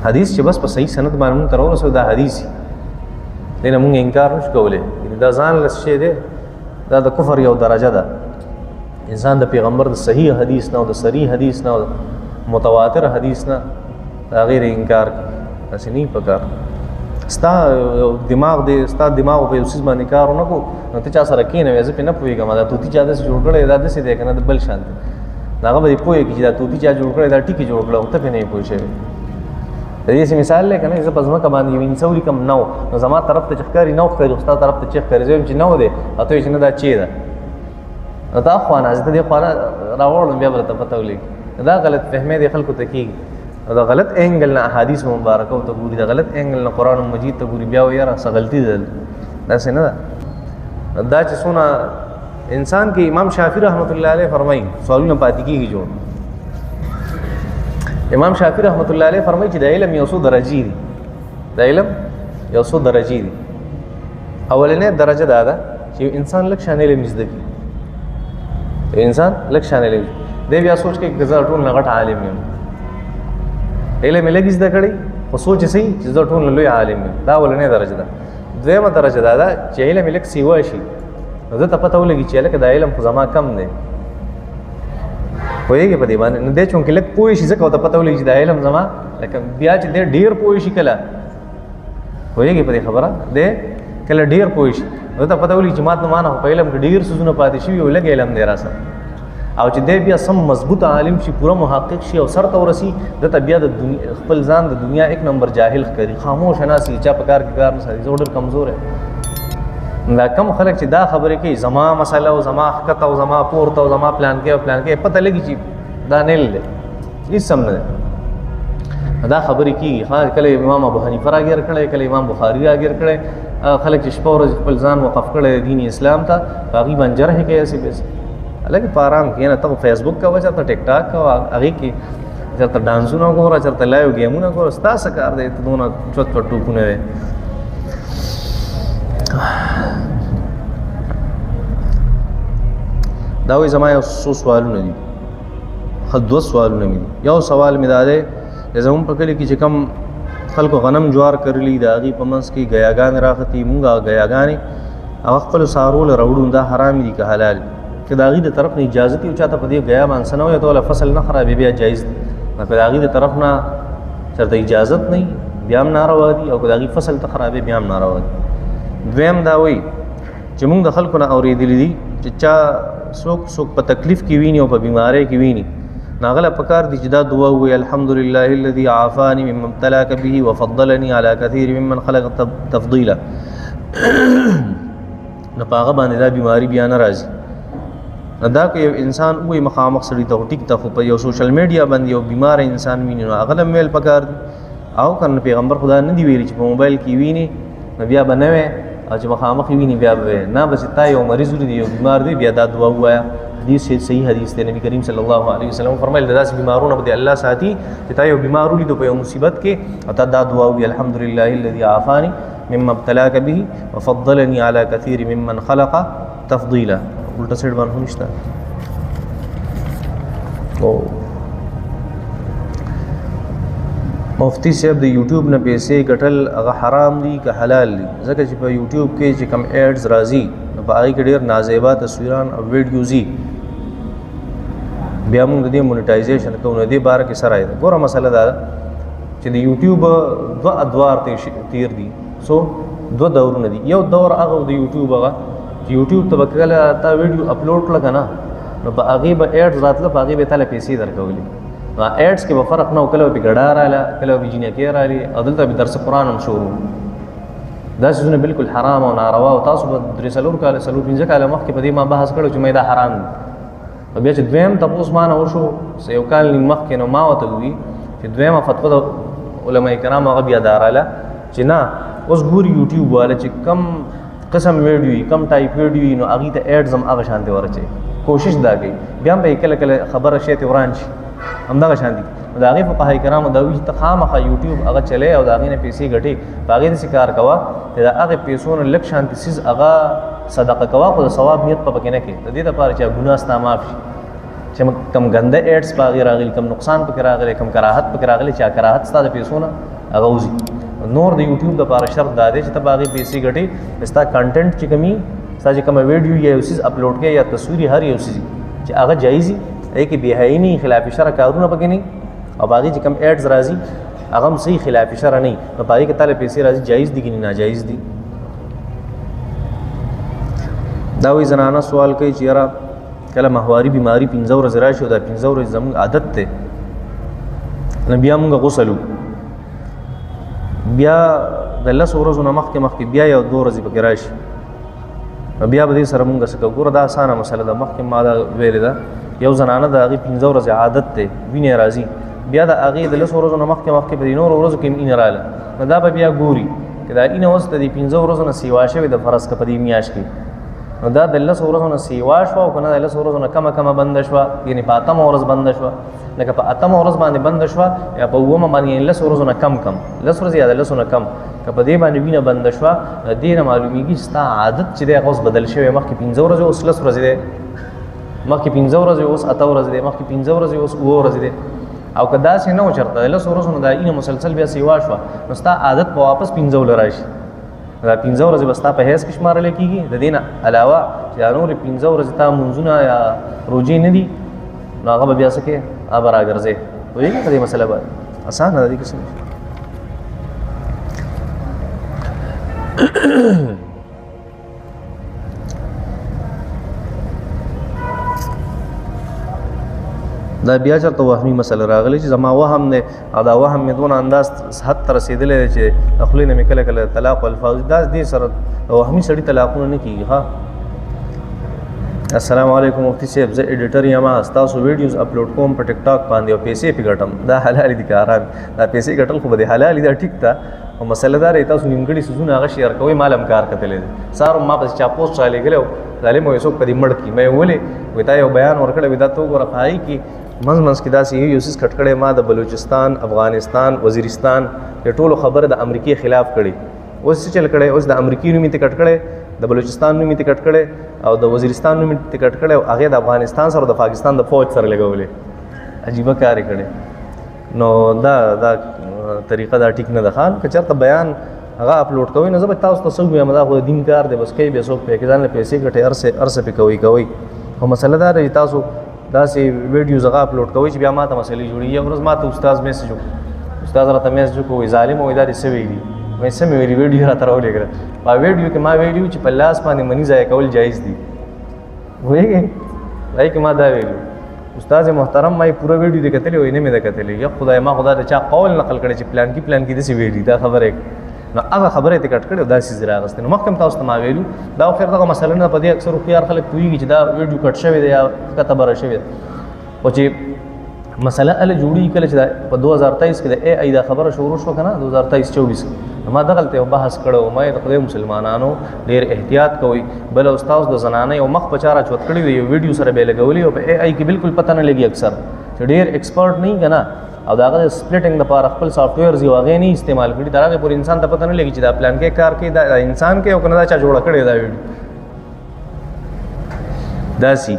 حدیث چې بس په صحیح سند باندې مونږ ته راورسېد، دا حدیث دی، نه مونږ انکار نشو کولی. دا ځان له شی دی، دا د کفر یو درجه ده. انسان د پیغمبر د صحیح حدیث نه او د صریح حدیث نه او متواتر حدیث نه د هغې د انکار کوي، داسې نه پکار. ستا دماغ دی، ستا دماغ په یو څیز باندې کار ونه کړو نو ته چا سره کښېنوې، زه پرې نه پوهېږم دا طوطي چا داسې جوړ کړی، دا داسې دی که نه د بل شان دی، هغه به دې پوه کړي چې دا طوطي چا جوړ کړی، دا ټیکې جوړ کړی، خو ته پرې نه یې پوه شوی. د دې څه مثال دی که نه، زه په ځمکه باندې یو انسه ولیکم نو، نو زما طرف ته چې ښکاري نو ښکاري، خو ستا طرف ته چې ښکاري زه وایم چې نو دی، او ته وایې چې نه دا چې ده، نو تا خوا نه زه ته دې خوا نه راوړم، بیا به درته پته ولګي. دا غلط فهمۍ دې خلکو ته کېږي، د غلط angle نه احادیث مبارکو ته ګوري، د غلط angle نه قرآن مجید ته ګوري، بیا وایي یاره څه غلطي ده، داسې نه ده. دا چې څونه انسان کې امام شافعي رحمت الله علیه فرمایي، سوالونه پاتې کېږي جوړ. امام شافعي رحمت الله علیه فرمایي چې د علم یو څو درجې دي، د علم یو څو درجې دي. اولنۍ درجه دا ده چې یو انسان لږ شان علم زده کړي، یو انسان لږ شان علم دی، بیا سوچ کوي که زه ټول نه غټ عالم یم، علم یې لږ زده کړی خو سوچ یې صحیح چې زه ټول نه لوی عالم یم، دا اولنۍ درجه ده. دویمه درجه دا ده چې علم یې لږ سیوا شي، نو ده ته پته ولګي چې هلکه دا علم خو زما کم دی، پوهېږې په دې باندې؟ نو دی چونکې لږ پوه شي ځکه ورته پته ولګي چې دا علم زما لکه، بیا چې دی ډېر پوه شي کله، پوهېږې په دې خبره، دی کله ډېر پوه شي نو ده ته پته ولګي چې ماته ما نه خو په علم کې ډېر څیزونه پاتې شوي او لږ علم دی راسره. او چې دی بیا سم مضبوط عالم شي، پوره محقق شي او سر ته ورسي، ده ته بیا د خپل ځان د دنیا ایک نمبر جاهل ښکاري، خاموشه ناست وي، چا په کار کې کار نه ساتي، زه ډېر کمزور یم. دا کم خلک چې دا خبرې کوي زما مسله او زما ښکته او زما پورته او زما پلان کې او پلان کې، پته لګي چې دا نیل دی، هېڅ هم نه دی. دا خبرې کېږي. ښه، کله امام ابو حنیفه راګیر کړی، کله امام بخاري راګیر کړی، خلک چې شپه ورځ خپل ځان وقف کړی دین اسلام ته، په هغوی باندې جرح کوي هسې پسې. هلکه په آرام کښېنه، ته خو فیسبوک کوه، چېرته ټیک ټاک کوه، هغې کې چېرته ډانسونه ګوره، چېرته live ګیمونه ګوره، ستا څه کار دی؟ ته دونه چوت چوت ټوپونه وې. دا وایي زما یو څو سوالونه دي، ښه دوه سوالونه مې دي. یو سوال مې دا دی چې زموږ په کلي کې چې کوم خلکو غنم جوار کرلي، د هغې په منځ کې ګیاګانې راختي، مونږ هغه ګیاګانې هغه خپلو څاروو له راوړو، دا حرام دي که حلال دي؟ که د هغې د طرف نه اجازه وي، چاته په دې ګیا باندې څه نه وایي، ته وله فصل نه خرابوي، بیا جایز دي. نو که د هغې د طرف نه چېرته اجازت نه وي بیا هم ناروا دي، او که د هغې فصل ته خرابوي بیا هم ناروا دي. دویم دا وایي چې مونږ د خلکو نه اورېدلي دي چې چا څوک په تکلیف کې ویني او په بیمارۍ کې ویني، نو هغه له پکار دي چې دا دعا ووایي، الحمد لله الذي عافاني مما ابتلاك به وفضلني على كثير ممن خلق تفضیلا. نو په هغه باندې دا بیماري بیا نه راځي. نو دا که یو انسان ووایي مخامخ سړي ته، خو ټیک ته، خو په یو social media باندې یو بیمار انسان ویني نو هغه له هم ویل پکار دي. او که نه پیغمبر خدا نه دی ویلي چې په موبایل کې ویني نو بیا به نه وی، او چې مخامخ یې ویني بیا به وی. نه، بس تا یو مریض ولید، یو بیمار دی، بیا دا دعا ووایه. حدیث صحیح حدیث دی، نبی کریم صلی الله علیه وسلم فرمایل د داسې بیمارونه به دې الله ساتي چې تا یو بیمار ولید په یو مصیبت کې او تا دا دعا ووایي، الحمد لله الذي عافاني مما ابتلاك به وفضلني على كثير ممن خلق تفضیلا. الټا سیډ باندې هم نشته. او مفتی صاحب د یوټیوب نه پیسې ګټل هغه حرام دي که حلال دي؟ ځکه چې په یوټیوب کې چې کوم ads راځي نو په هغې کې ډېر نازیبا تصویران او ویډیوز دي، بیا موږ د دې monetization کوو، نو دې باره کې څه رایه ده؟ ګوره مسله دا ده چې د یوټیوب دوه ادوار تیر دي، څو دوه دورونه دي. یو دور هغه د یوټیوب هغه چې یوټیوب ته به کله تا ویډیو اپلوډ کړه که نه، نو په هغې به ads راتله، په هغې به یې تا له پیسې درکولې. نو ads کې به فرق نه و، کله به پې ګډا راله، کله به پې جینکۍ رالې، او دلته به درس قرآن هم شروع. دا څیزونه بالکل حرام او ناروا او تاسو به درې څلور کاله، څلور پنځه کاله مخکې په دې ما بحث کړی چې مې دا حرام دي. او بیا چې دویم تپوس ما نه وشو څه یو کال نیم مخکې، نو ما ورته وویل چې دویمه فتوا د علما کرامو هغه بیا دا راله چې نه، اوس ګوري یوټیوب والا چې کم قسم ویډیو وي، کم ټایپ ویډیو وي، نو هغې ته ads هم هغه شان دی ورچوي. کوشش دا کوي، بیا هم به یې کله کله خبره شی ته وران شي، همدغه شان دي. نو د هغې فقهای کرامو دا وایي چې ته خامخا یوټیوب هغه چلی او د هغې نه پیسې ګټې، په هغې داسې کار کوه چې د هغې پیسو نه لږ شانتې څیز هغه صدقه کوه، خو د ثواب نیت په پکې نه کوې، د دې دپاره چې ګناه ستا معاف شي، چې کم ګنده ads په هغې راغلي، کم نقصان پکې راغلی، کم کراهت پکې راغلی، چې هغه کراهت ستا د پیسو نه هغه وځي. نور د یوټیوب دپاره شرط دا دی چې ته به هغې پیسې ګټې، ستا content چې کومي، ستا چې کومه ویډیو یا یو څیز اپلوډ کوې یا تصویر هر یو څیز چې هغه جایز وي، هغې کې بېحیایي نه وي، خلاف شرع کارونه پکې نه وي، او په هغې چې کوم ads راځي هغه هم صحیح خلاف شرع نه وي، نو په هغې کې تا له پیسې راځي، جایز دي که نه ناجایز دي. دا وایي زنانه سوال کوي چې یاره کله ماهواري بیماري پنځه ورځې راشي او دا پنځه ورځې زموږ عادت دی، نو بیا موږ غسل وکړو، بیا د لسو ورځو نه مخکې مخکې بیا یو دوه ورځې پکې راشي، نو بیا به دې سره موږ څه کوو؟ ګوره دا اسانه مسله ده، مخکې ما دا ویلې ده. یو زنانه د هغې پنځه ورځې عادت دی، وینې راځي، بیا د هغې د لسو ورځو نه مخکې مخکې په دې نورو ورځو کې هم اینه راغله، نو دا به بیا ګوري چې دا اینه اوس د دې پنځه ورځو نه سیوا شوې ده فرض که په دې میاشت کې، نو دا د لسو ورځو نه سیوا شوه او که نه د لسو ورځو نه کمه کمه بنده شوه، یعنې په اتمه ورځ بنده شوه، لکه په اتمه ورځ باندې بنده شوه یا په اوومه باندې، یعنې لسو ورځو نه کم کم، لس ورځې یا د لسو نه کم، که په دې باندې وینه بنده شوه، د دې نه معلومیږي چې ستا عادت چې دی هغه اوس بدل شوی، مخکې پنځه ورځې اوس لس ورځې دی، مخکې پنځه ورځې اوس اته ورځې دی، مخکې پنځه ورځې اوس اووه ورځې دی. او که داسې نه و چېرته د لسو ورځو نه دا اینه مسلسل بیا سیوا شوه، نو ستا عادت به واپس پنځه له راشي، دا پنځه ورځې به ستا په حیث کې شمارل کېږي. د دې نه علاوه چې دا نورې پنځه ورځې تا مونځونه یا روژې نه دي، نو هغه به بیا څه کوې؟ هغه به راګرځې. پوهېږې په دې مسله باندې؟ اسانه ده دې کې څه نشته. دا بیا چېرته وهمي مسله راغلې چې زما وهم دی او دا وهم مې دونه انداز حد ته رسېدلی دی چې د خولې نه مې کله کله طلاق الفاظ، دا دې سره د وهمي سړي طلاقونه نه کېږي. ښه، السلام علیکم مفتي صاحب، زه editor یم، ستاسو videos upload کوم په ټیک ټاک باندې او پیسې پې ګټم، دا حلال دي که حرام؟ دا پیسې ګټل خو به دې حلال دي، دا ټیک ده، خو مسله دا دی تاسو نیمګړي څیزونه هغه share کوئ، ما له هم کار کتلی دی. سهار هم ما پسې چا post رالیږلی و، ظالم وایي څوک په دې مړ کړي، ما یې ولې؟ وایي تا یو بیان ورکړی وي، دا ته وګوره په هغې کې منځ منځ کې داسې یو څیز کټ کړی، ما د بلوچستان، افغانستان، وزیرستان د ټولو خبره د امریکې خلاف کړې. اوس څه چل کړی؟ اوس د امریکې نوم یې ته کټ کړی، د بلوچستان نوم یې ته کټ کړی او د وزیرستان نوم یې ته کټ کړی او هغې د افغانستان سره د پاکستان د فوج سره لګولې. عجیبه کار یې کړی. نو دا دا طریقه دا ټیک نه ده. خان که چېرته بیان هغه اپلوډ کوئ نو زه به تاسو ته څه ووایم، دا خو د دین کار دی، بس کوي بیا څوک پرې ځان له پیسې ګټي، هر څه پرې کوئ کوئ. خو مسله دا ده چې تاسو داسې videos هغه اپلوډ کوئ چې بیا ما ته مسلې جوړېږي. یوه ورځ ما ته استاد message وکړ، استاد راته message وکړ، وایي ظالم وایي دا دې څه ویلي؟ وایي څه مې ویلي؟ ویډیو راته راولېږله. په ویډیو کې ما ویلي وو چې په لاس باندې مني ضایع کول جایز دي، پوهېږې؟ هغې کې ما دا ویلي. استاد محترم ما یې پوره ویډیو دې کتلې؟ وایي نه مې ده کتلې. یا خدای، ما خو دا د چا قول نقل کړی چې پلانکي پلانکي داسې ویلي، دا خبره یې نو هغه خبره یې ترې کټ کړې او داسې یې راغستې. نو مخکې هم تاسو ته ما ویلو دا خو خیر دغه مسله نه، په دې اکثر هوښیار خلک پوهېږي چې دا ویډیو کټ شوې ده یا ښکته بره شوې ده. خو چې مسله هله جوړېږي کله چې دا په 2023 کې د AI دا خبره شروع شوه که نه، 2023-24، نو ما دغلته یو بحث کړی و، ما یې د خدای مسلمانانو ډېر احتیاط کوئ. بل استاد د زنانه یو مخ په چا راچوت کړی وي، یو ویډیو سره به یې لګولي او په AI کې بالکل پته نه لګي اکثر چې ډېر expert نه وي که نه، او د هغه د splitting دپاره خپل software یې هغې نه استعمال کړي، تر هغې پورې انسان ته پته نه لګي چې دا پلانکی کار کوي، دا انسان کوي او که نه دا چا جوړه کړې دا ویډیو داسې.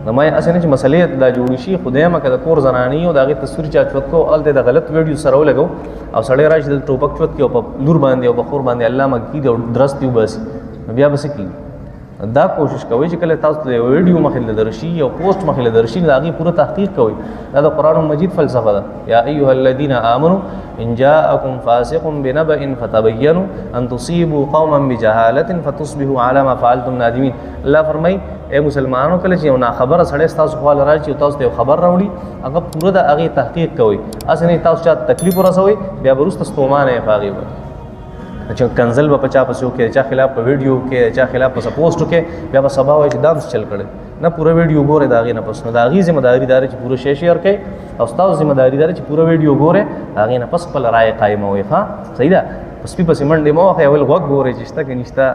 نو ما یې هسې نه چې مسلې دا جوړې شي، خدای مه که د کور زنانې او د هغې تصویر چا چوت کړو، هلته د غلط ویډیو سره ولګو او سړی راشي دلته ټوپک چوت کړي او په لور باندې او په خور باندې الله مه کېږي او درست یې وباسي، نو بیا به څه کېږي؟ دا کوشش کوئ چې کله تاسو ته یو ویډیو مخې له درشي یو پوسټ مخې له درشي، نو د هغې پوره تحقیق کوئ. دا د قرآن مجید فلسفه ده. یا ایها الذین آمنو ان جاءکم فاسق بنبأ فتبینوا ان تصیبوا قوما بجهالة فتصبحوا علی ما فعلتم نادمین. الله فرمایي ای مسلمانانو، کله چې یو ناخبره سړی ستاسو خوا له راشي او تاسو ته یو خبر راوړي، هغه پوره د هغې تحقیق کوئ، هسې نه تاسو چا ته تکلیف ورسوئ، بیا به وروسته ستومانه یې په هغې باندې چې کنزل به په چا پسې وکړي، چا خلاف په ویډیو وکړي، چا خلاف په پوسټ وکړي، بیا به سبا وایي چې دا هم څه چل کړی نه، پوره ویډیو ګورئ د هغې نه پس. نو د هغې ذمه داري دا ده چې پوره شی share کړئ او ستاسو ذمه داري دا ده چې پوره ویډیو ګورئ، د هغې نه پس خپله رایه قایموئ. ښه صحیح ده. په سپي پسې منډې مه وهئ، اول غوږ ګورئ چې شته که نشته.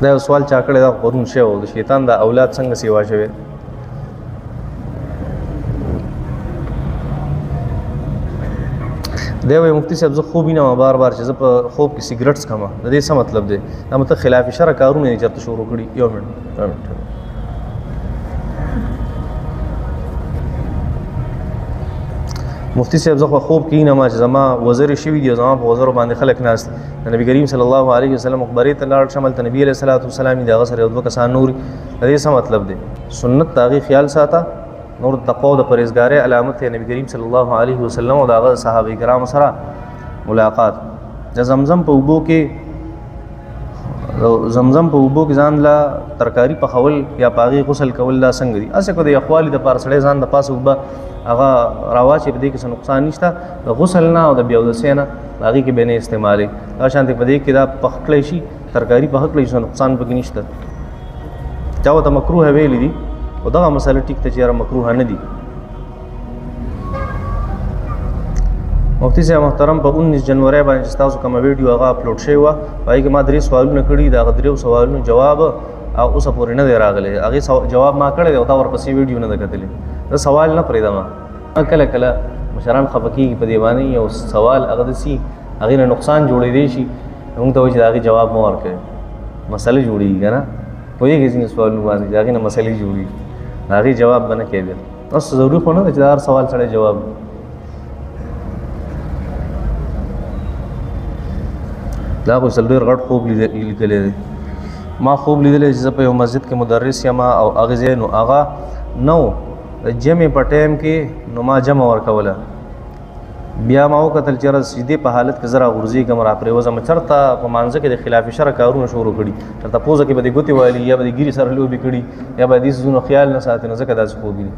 دا یو سوال چا کړی دا پرون شوی و، د شیطان د اولاد څنګه سیوا شوی؟ دی وایي مفتي صاحب زه خوب وینم بار بار چې زه په خوب کې سګرټ څکم، د دې څه مطلب دی؟ دا مطلب خلاف شرع کارونه یې چېرته شروع کړي. یو منټ، یو منټ. مفتی صاحب زه خو خوب کې نه ما چې زما وزر شوي دي، زما په وزرو باندې خلک ناست دي. د نبی کریم صلی الله علیه وسلم مقبرې ته لاړ شم، هلته نبی علیه الصلاة والسلام د هغه سره یو دوه کسان نور. د دې څه مطلب دی؟ سنت د هغې خیال ساته، نور د تقوا او د پرهېزګارۍ علامت دی نبی کریم صلی الله علیه وسلم او د هغه صحابه کرامو سره ملاقات. د زمزم په اوبو کې، زمزم په اوبو کې ځان له ترکاري پخول یا په هغې غسل کول دا څنګه دي؟ هسې که د یخوالي دپاره سړی ځان د پاسه اوبه هغه راواچوي، په دې کې څه نقصان نشته. د غسل نه او د بې اودسۍ نه په هغې کې به نه استعمالوي. دا شانتې په دې کې دا پخ کړی شي، ترکاري پخه کړی شي، څه نقصان پکې نشته. چا ورته مکروه ویلي دي، خو دغه مسله ټیک ته چې یاره مکروه نه دي. مفتي صاحب محترم، په 19 جنوري باندې چې ستاسو کومه ویډیو هغه اپلوډ شوې وه، په هغې کې ما درې سوالونه کړي، د هغه درېو سوالونو جواب او اوسه پورې نه دی راغلی. هغې جواب ما کړی دی او تا ورپسې ویډیو نه ده کتلې. زه سوال نه پرېږدم. کله کله مشران خفه کېږي په دې باندې، یو سوال هغه داسې هغې نه نقصان جوړېدی شي، موږ ته وایي چې د هغې جواب مه ورکوئ، مسله جوړېږي که نه؟ پوهېږئ ځینې سوالونو باندې چې د هغې نه مسلې جوړېږي، د هغې جواب به نه کوې. بیا اوس ضروري خو نه ده چې د هر سوال سړی جواب. دا خو ډېر غټ خوب لیکلی دی. ما خوب لیدلی چې زه په یو مسجد کې مدرس یم او هغې ځای نو هغه نو د جمعې په ټایم کې نو ما جمع ورکوله. بیا ما وکتل چې یاره سجدې په حالت کې زه راغورځېږم، راپرېوځم، چېرته په مانځه کې د خلاف شرع کارونه شروع کړي، چېرته پوزه کې به دې ګوتې والي یا به دې ږیرې سره لوبې کړي یا به دې څیزونو خیال نه ساتي، نو ځکه داسې خوب ویني.